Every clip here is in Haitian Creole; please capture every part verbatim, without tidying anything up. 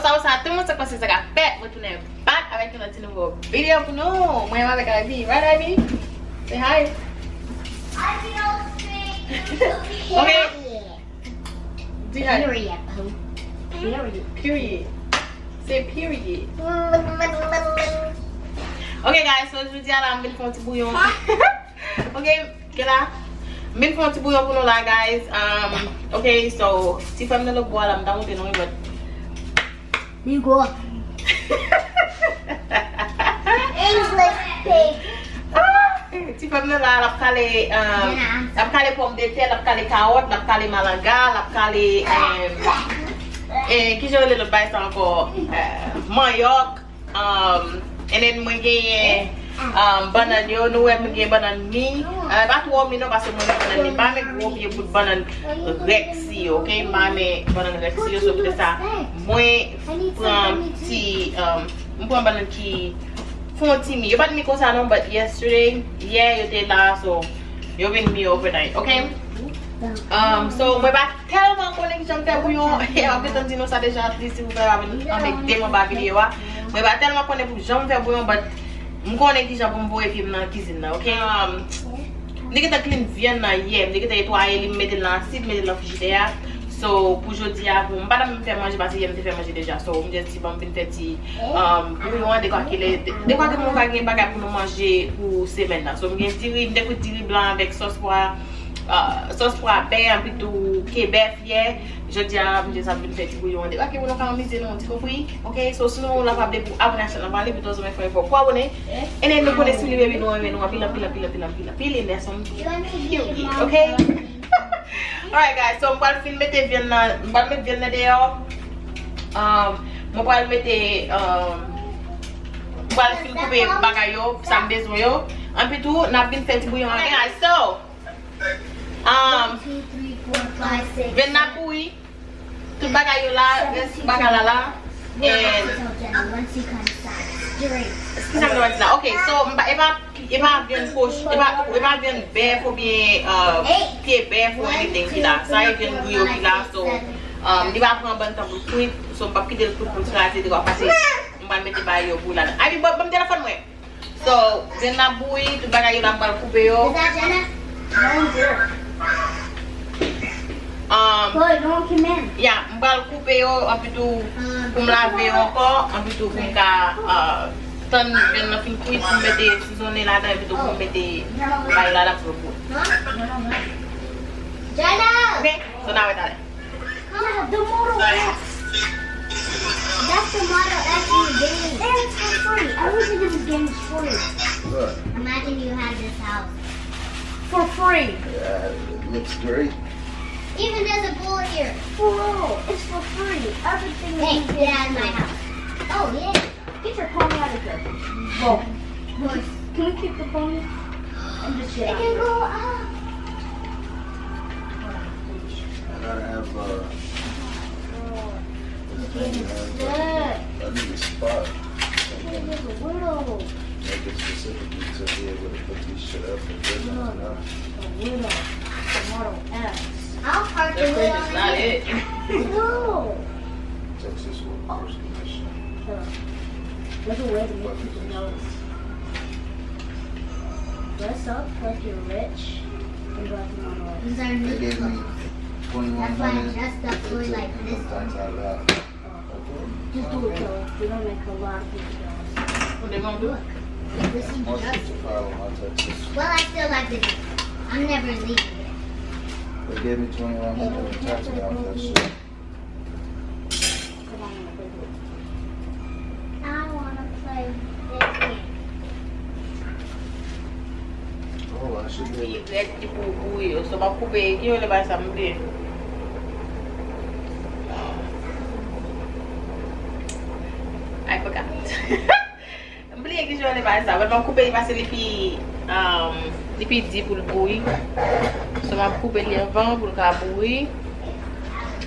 Salut, salut tout le monde, c'est comme ça que ça fait. Mwen tounen back avèk yon lòt ti nouvo videyo pou nou. Mwen menm avèk Ivy. Right, Ivy? Say hi. Ok. Di hi. Period, boo. Period. Period. Say period. Ok, guys, so jodi a la, m vin fè yon ti bouyon. Ok, kela. M vin fè yon ti bouyon pou nou la, guys. Um, ok, so, ti frè m nan lòt bò a la, m ta montre nou, but Li gwo. English pig. Ah, ti frè m nan la, l ap kale, um, l ap kale pòmdetè, l ap kale kawòt, l ap kale malanga, l ap kale, um, eh, ki jan yo rele lòt bagay sa ankò? Eh, manyòk. Um, and then mwen genyen, um, bannann yo. Nou wè mwen gen bannann mi. Uh, pa twò mi non, paske mwen renmen bannann mi. M pa renmen gwo vye bout bannann rèk si yo, ok? M pa renmen bannann rèk si yo, so poutèt sa, mwen pran ti, um, mwen pran bannann ki fè yon ti mi. Yo pa t mi konsa non, but yesterday, yè, yo te la, so yo vin mi overnight, ok? Um, so, mwen pa tèlman konnen kijan m fè bouyon. E, m ap gentan di nou sa deja, at least, si w fè avè m, ann ede m anba videyo a. Mwen pa tèlman konnen pou jan m fè bouyon, but m konnen kijan pou m voye pye m nan kizin nan, ok? Um, m te gentan clean vyann nan yè, m te gentan netwaye li, m mete l nan asid, m mete l nan frijidè a. So, pou jodi a, pou m pa t ap menm fè manje, paske yè m te fè manje deja. So, m just di, bon, m vin fè ti, um, bouyon an, dekwa ke lè, dekwa ke nou ka gen bagay pou nou manje pou semèn nan. So, m gen diri, m te kwit diri blan avèk sòs pwa, uh, sòs pwa bè, anpi tou ke bèf yè. Jodi a, m just ap vin fè ti bouyon an, dekwa ke pou nou ka anmize nou, ti konpri? Ok, so, si nou la pa bliye pou abòne ak chanèl la, pa bliye pou zanmi fè efò pou abòne. And then nou konnen si li baby nou renmen nou anpil, anpil, anpil, anpil, anpil, anpil, and that's on period, ok? Alright, guys, so m pral fin mete vyann nan, m pral met vyann nan deyò. Um, mwen pral mete, um, m pral fin koupe bagay yo, sa m bezwen yo. Anpi tou, n ap vin fè ti bouyon an. Guys, so, um, vyann nan bouyi. Tout bagay yo la, rès bagay la la. And, eskize m, nou wè la. Ok, so, m pa, e pa, e pa vyann koch, e pa, e pa vyann bèf oubyen, uh, pye bèf ou anything ki la. Sa e vyann griyo ki la, so, um, li pa pran bann tan pou l kwit, so m p ap kite l kwit pou l kraze, li pa pase, m pral mete bagay yo bouyi ladan. Ay, ban, ban m telefòn mwen. So, vyann nan bouyi, tout bagay yo la, m pral koupe yo. Um, ya, m pral koupe yo, anpi tou, pou m lave yo ankò, anpi tou, pou m ka, uh, tann vyann nan fin kwit, pou m mete sizonnen ladan, anpi tou, pou m mete bagay ladan pou yo bouyi. Ok, so, n a wè talè. Ah, the Model S. That's the Model S you were getting. And it's for free. Everything you get is free. Look. Imagine you had this house. For free. Yeah, it looks great. Even there's a bullet here. Bro, it's for free. Everything you get is free. Hey, get out of my house. Oh, yeah. Get your pony out of here. Whoa. Can we keep the pony? And just get out. It can go up. I gotta have, uh, this thing, uh, I need a spot. Something. Make it specifically to be able to put these shit up and business, you know? The Model S. I'll park the Model S. That's not it. No. Texas Workforce Commission. There's a way to make people know. Dress up like you're rich and drive the Model S. They gave me twenty-one hundred to take income tax out of that. Just do it, though. We don't make a lot of people do it. Look, this is just, well, I still have to do it. I'm never leaving it. They gave me twenty-one hundred in tax out of that shit. I wanna play this game. Oh, I should be able to. Rèd ki pou bouyi yo. So, m ap koupe, ki yo le bay sa m bliye. I forgot. M bliye ki jan li bay sa. Mwen pa koupe li paske li pi, um, li pi di pou l bouyi. So, m ap koupe li anvan pou l ka bouyi.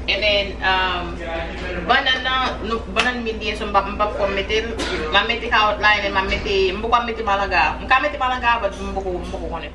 And then, um, bannann nan, nou, bannann mi li ye, so m p ap, m p ap ko mete l. M ap mete kawòt la, and then m ap mete, m poko ap mete malanga. M ka mete malanga, but m poko, m poko konnen.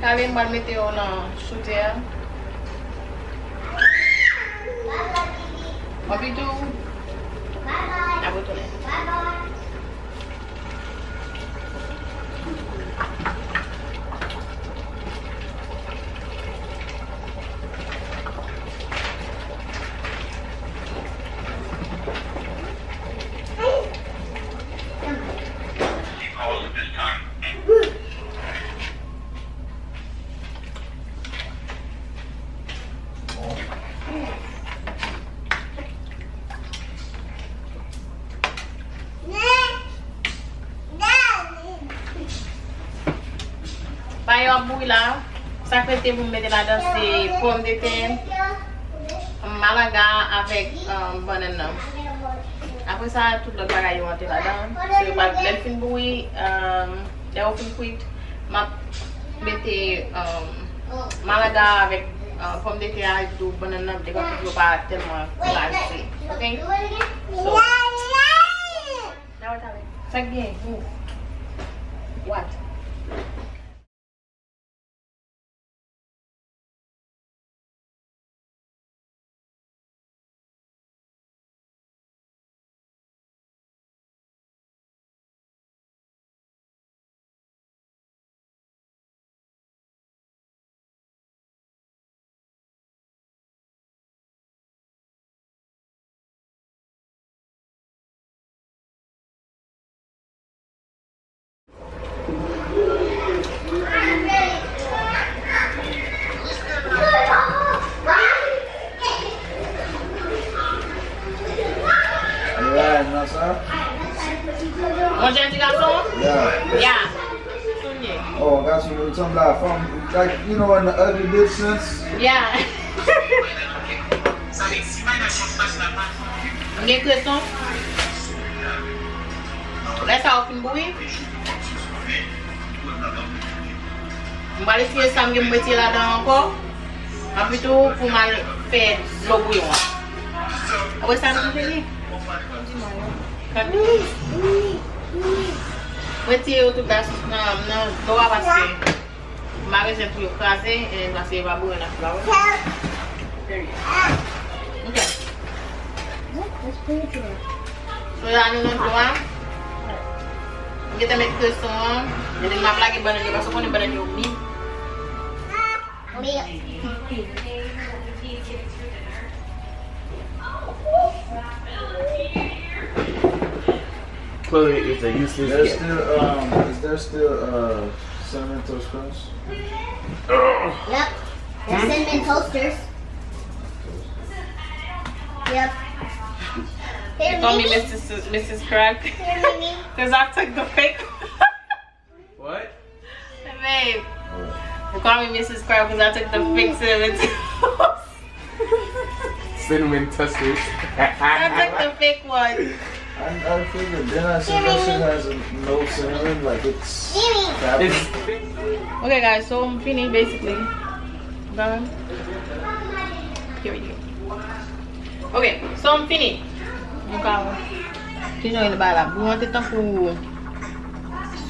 Kale, m pral mete yo nan soutè a. Papitou, n ap retounen. Pay yo ap bouyi la. Sa k rete pou m mete ladan se pòmdetè, malaga avèk, um, bannann nan. Apre sa, tout lòt bagay yo antre ladan. So, yo pral, lè l fin bouyi, um, lè yo fin kwit, m ap mete, um, malaga avèk, uh, pòmdetè a, epi tou bannann nan, devan tout yo pa tèlman kraze. Ok? So, Sa k gen? Move. What? Manje ti gason? Ya. Ya. Sounye. Oh, gason, nou sanble a fanm. Like, you know, in the ugly bitch sense. Ya. M gen kreson. Lè sa yo fin bouyi, m pral eseye sa m gen pou m retire ladan ankò. Anpi tou, pou m al fè dlo bouyon an. Apre sa, nou fini. Retire yo tout la nan, nan dlo a, paske m pa bezwen pou yo kraze, e paske yo pa boure nan flawa. Period. Ok. So, la nou nan dlo a. M gentan met kreson an. Epi m ap lage bannann yo, paske w konnen bannann yo mi. Chloe is a useless There's gift. Still, um, is there still, uh, cinnamon toast crunch? Yep. There's cinnamon toasters. Yep. They call me Missus S-, Missus Crack. Because I took the fake. What? Babe, you call me Missus Crab because I took the fake cinnamon toast. Cinnamon toasters. I took the fake one. I, I figured. Then I said that shit has no cinnamon, like it's fabric. It's Okay, guys, so m fini, basically. Done. Period. Ok, so m fini. Nou ka, kijan yo rele bagay la? Bouyon an te tankou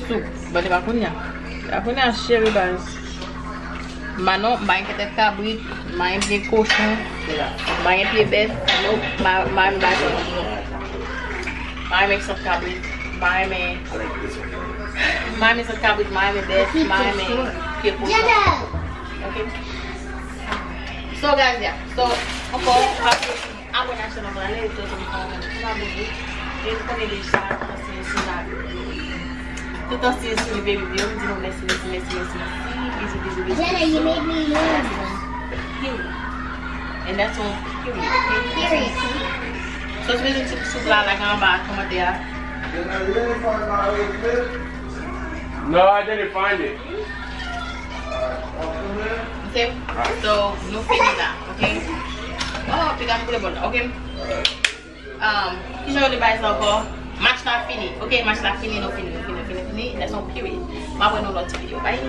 soup. Bon, se pa kounye a. Se pa kounye a, cheri baz. M pa non, m pa gen tèt kabrit, m pa gen pye kochon, m pa gen pye bèf, non, m pa, m pa renmen bagay sa yo non. M pa renmen sant kabrit, m pa renmen, m pa renmen sant kabrit, m pa renmen bèf, m pa renmen pye kochon. Ok? So, guys, yeah. So, ankò, pa bliye abòne ak chanèl mwen, lè yo tou, tou, tou, tou abòne. E nou konnen deja, tout tan si yo sou la. Tout tan si yo sou li, baby, yo, m di nou mèsi, mèsi, mèsi, mèsi, mèsi. Bizou, bizou, bizou, Jenna, you bizou. Made me laugh. Period. And that's on period. Period. So, si w bezwen ti soup la, like anba kòmantè a. No, I didn't find it. Ok? So, nou fini la, ok? Oh, piga m koule bòl la, ok? Um, kijan yo li bay sa ankò? Match la fini, ok? Match la fini, nou fini, nou fini, nou fini, fini. That's on period. M ap wè nou lòt ti videyo. Bye.